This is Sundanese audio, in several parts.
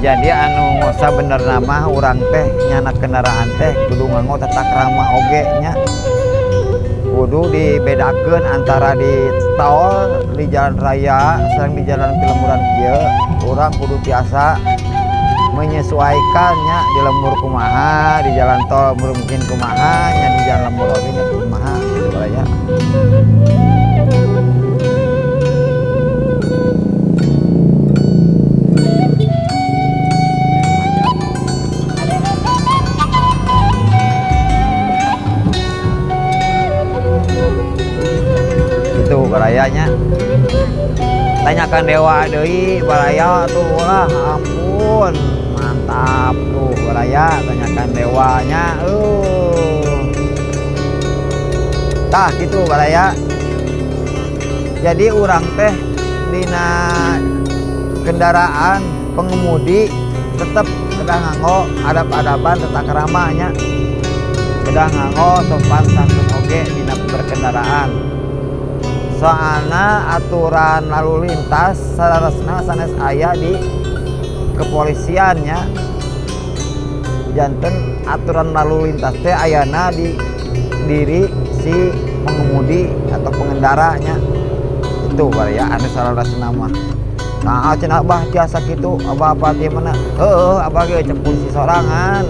Jadi anu sabenerna mah urang teh nyanak kendaraan teh kudu nganggo tata krama oge nya. Kudu dibedakeun antara di tol, di jalan raya, sareng di jalan pilemburan kieu, urang kudu tiasa menyesuaikan nya, di lembur kumaha, di jalan tol mungkin kumaha nya, di jalan lembur oge nya kumaha gitu baraya. Itu barayanya. Tanyakan dewa deui baraya tuh lah, ampun, mantap tuh baraya, tanyakan dewanya. Tah gitu baraya. Jadi urang teh dina kendaraan pengemudi tetep kedah nganggo adab-adaban tata kramanya, kedah nganggo sopan santun oge dina berkendaraan. Soalna aturan lalu lintas saleresna sanes aya di kepolisiannya. Janten aturan lalu lintas teh ayana di diri si pengemudi atau pengendaranya. Itu baraya anu saleresna mah. Nah, cenah abah tiasa kitu, abah apa ti mana? Heueuh, abah ge cek polisi sorangan.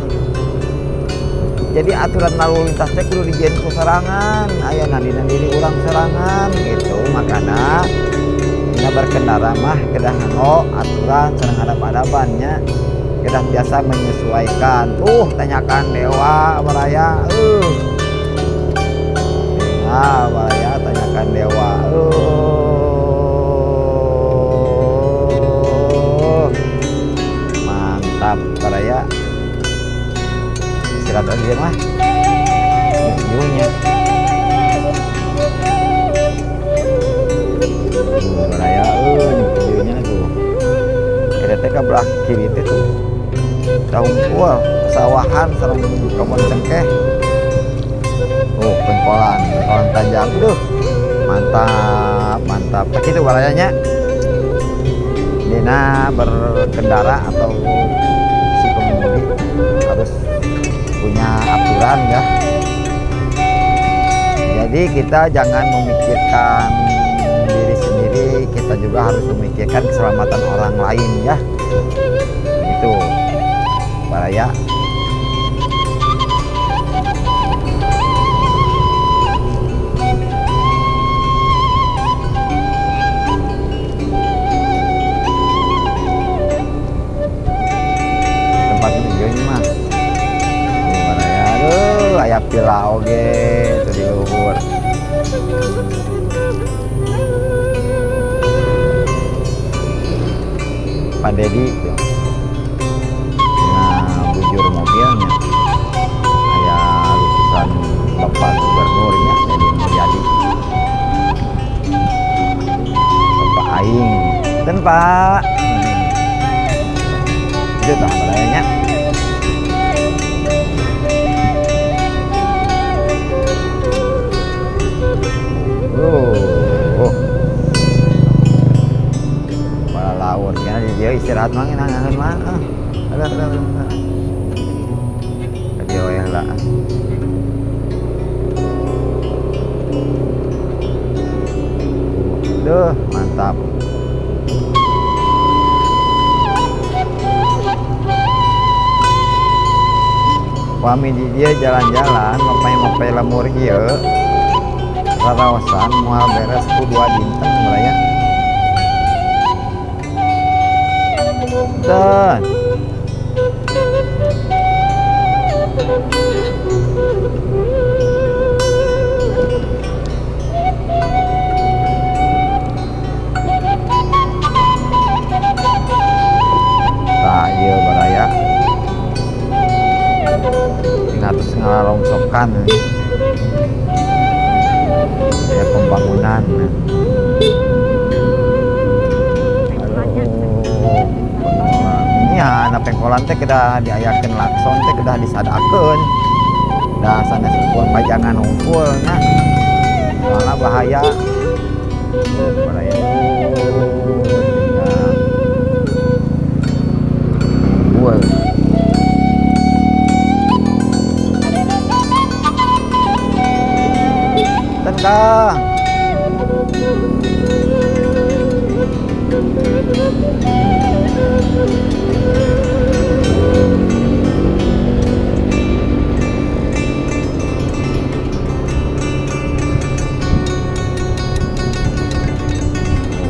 Jadi aturan lalu lintas teh kudu dijieun ku sorangan, ayana dina diri urang sorangan gitu. Makana dina berkendara mah kedah nganggo aturan sareng adab-adabannya, kedah biasa menyesuaikan. Tuh tanyakan dewa baraya. Nah, baraya tanyakan dewa. Mantap baraya. Istirahat aja mah. Ujungnya. Tuh, baraya videonya tuh. Eta teh ka belah kiri teh tuh. Kahungkul, pesawahan sareng kebon cengkeh. Oh, pengkolan, pengkolan tajam. Duh. Mantap, mantap. Tah kitu barayanya. Dina berkendara atau si pengemudi harus punya aturan ya. Jadi kita jangan memikirkan diri sendiri, kita juga harus memikirkan keselamatan orang lain ya. Itu baraya. Tempat ini mah. Tuh, baraya. Aduh, aya pila oge tuh di luhur. Pak Dedi tuh. Nah, bujur mobilnya aya lukisan Bapak Gubernurnya Dedi Mulyadi. Bapak aing. Dan Pak. Itu tah barayanya. Oh. Para laut kan dia istirahat mah ngeunah mah. Ah. Aduh, aduh, aduh, aduh. Tadi we lah. Duh, mantap. Pami di dia jalan-jalan mapai-mapai lemur ieu. Raraosan moal beres ku 2 dinten baraya. Ten. Tah ieu baraya. Ngatus ngalongsokan. Ya pembangunan. Aduh, nya na pengkolan teh kedah diayakeun lakson teh kedah disadakeun. Da sanes ukur pajangan hungkul nya. Soalna bahaya. Baraya. Kang.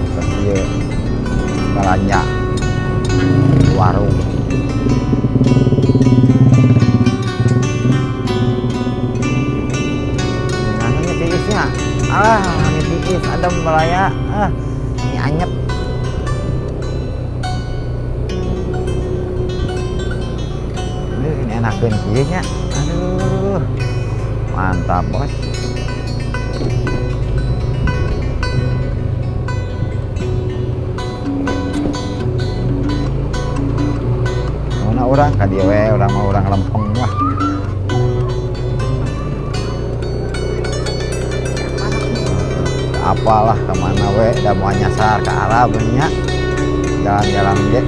Terus ieu belanja di warung. Nah, tiisnya. Ah, ini tiis adem balaya. Ah, ini anyep. Aduh, ini enakeun kieu nya. Aduh. Mantap, Bos. Mana urang ka dieu we, urang mah urang lempeng wah. Apalah kemana we, da moal nyasar ke Arab nya. Jalan-jalan ge.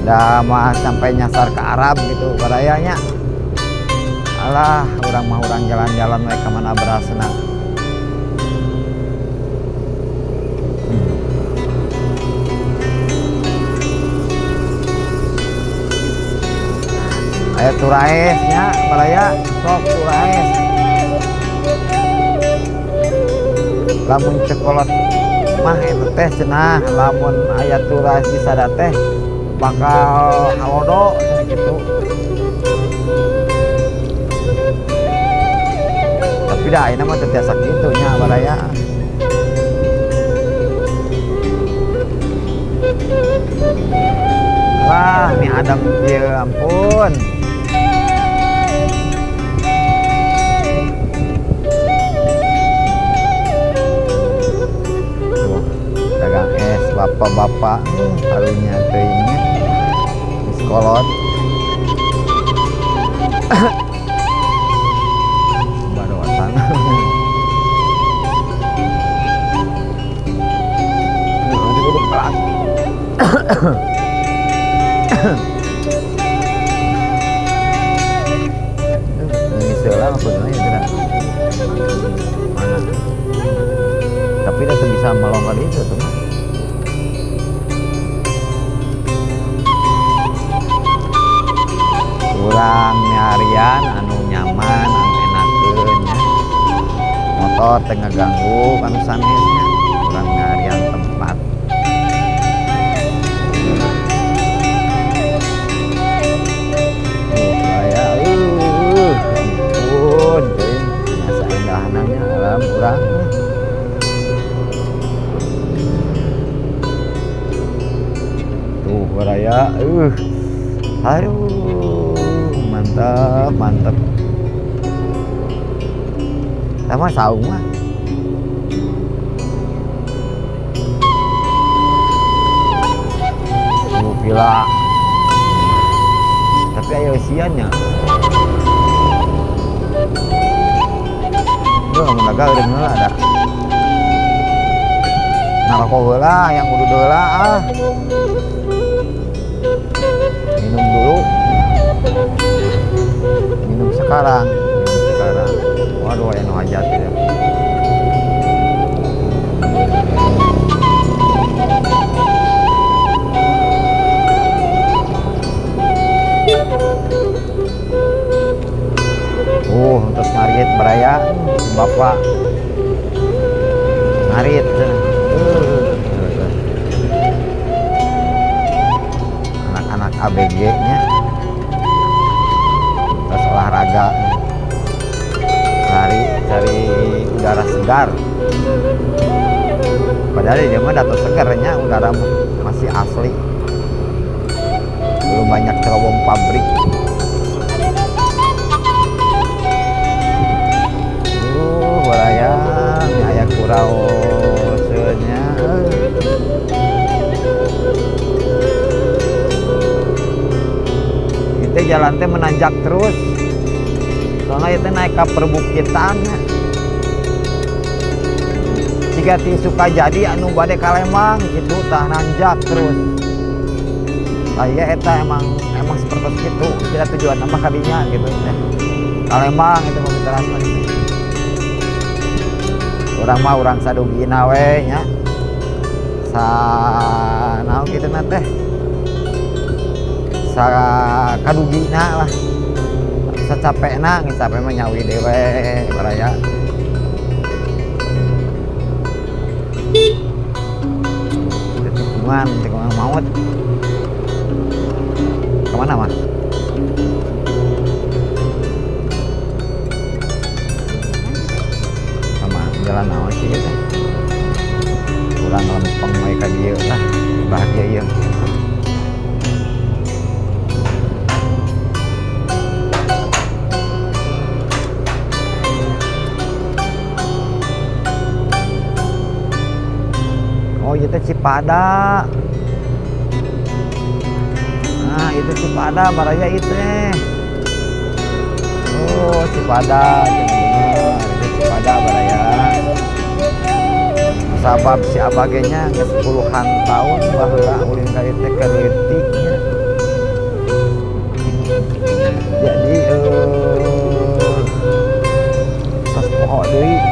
Da moal sampai nyasar ke Arab gitu barayanya. Alah, urang mah urang jalan-jalan we kemana berasna. Aya turaes nya baraya, sok turaes. Lamun cekolot mah eta teh cenah, lamun aya turaes di sada teh bakal halodo cenah gitu. Tapi dah ayeuna mah teu tiasa kitu nya baraya. Wah, ini adem ieu ampun. Tuh, dagang es bapak-bapak, karunya teuing nya. Geus kolot. Barotan. Aduh, udah pelan. Ini selah apa namanya tidak? Mana? Tapi dah bisa melonggar itu tuh. Kurang nyarian anu nyaman, anu enakeun nya. Motor teh ngaganggu anu sanesnya. Kurang nyarian tempat. Tuh, aya, ampun, teuing. Asa indahna nya alam urang. Tuh, baraya, Aduh, mantap, mantap. Sama saung mah. Tuh, gila. Tapi ayo isiannya. Duh, kamu naga udah mulai ada. Ngarokok heula, yang udah heula ah. Minum dulu. Minum sekarang, minum sekarang. Waduh, aya nu hajat ya. Terus ngarit baraya si bapak. Ngarit. Anak-anak ABG-nya. Terus olahraga. Lari cari udara segar. Padahal dia mah datang segarnya, udara masih asli. Belum banyak cerobong pabrik. Baraya, ini aya kuraosnya. Itu jalan teh menanjak terus. Soalnya itu naik ke perbukitan. Jika ti Sukajadi anu bade ka Lembang gitu tah nanjak terus. Saya eta emang seperti itu, tidak tujuan nama kadinya gitu teh. Ka Lembang itu mah teras mah gitu. Urang mah urang sadugina we nya. Sa naon kitu na teh? Sa kadugina lah. Sacapekna geus capek mah nyawi dewe baraya. Tikungan, tikungan maut. Kemana mah? Sama jalan naon sih gitu. Urang lempeng we ka dieu lah, bahagia ieu. Oh, ieu teh Cipada. Nah, itu Cipada baraya itu teh. Oh, Cipada, bener. Itu Cipada baraya. Sabab si abagenya geus puluhan tahun baheula ulin ka ieu teh keur leutik nya. Jadi tos poho deui nya.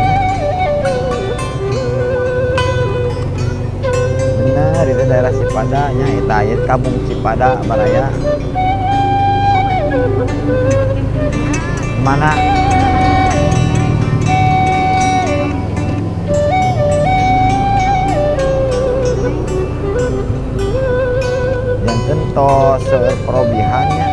Bener itu daerah Cipada nya, eta ieu Kampung Cipada baraya. Mana? Janten tos seueur perobihannya.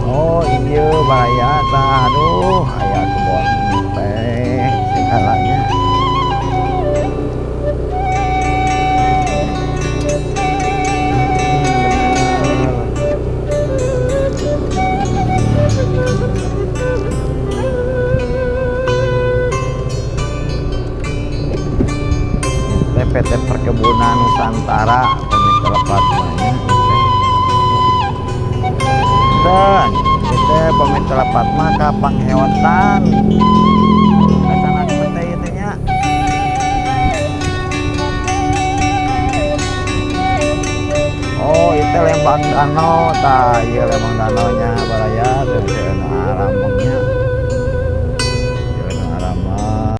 Oh iya baraya tah, aduh aya kebon teh segalanya. Bener. PT Perkebunan Nusantara pamit telepat mah nya. Dan itu pamit telepat mah ka Pangheotan. Kasana teh ieu teh nya. Oh, itu Lembang Danau tah, ieu Lembang Danau nya baraya teu seueurna ramengnya.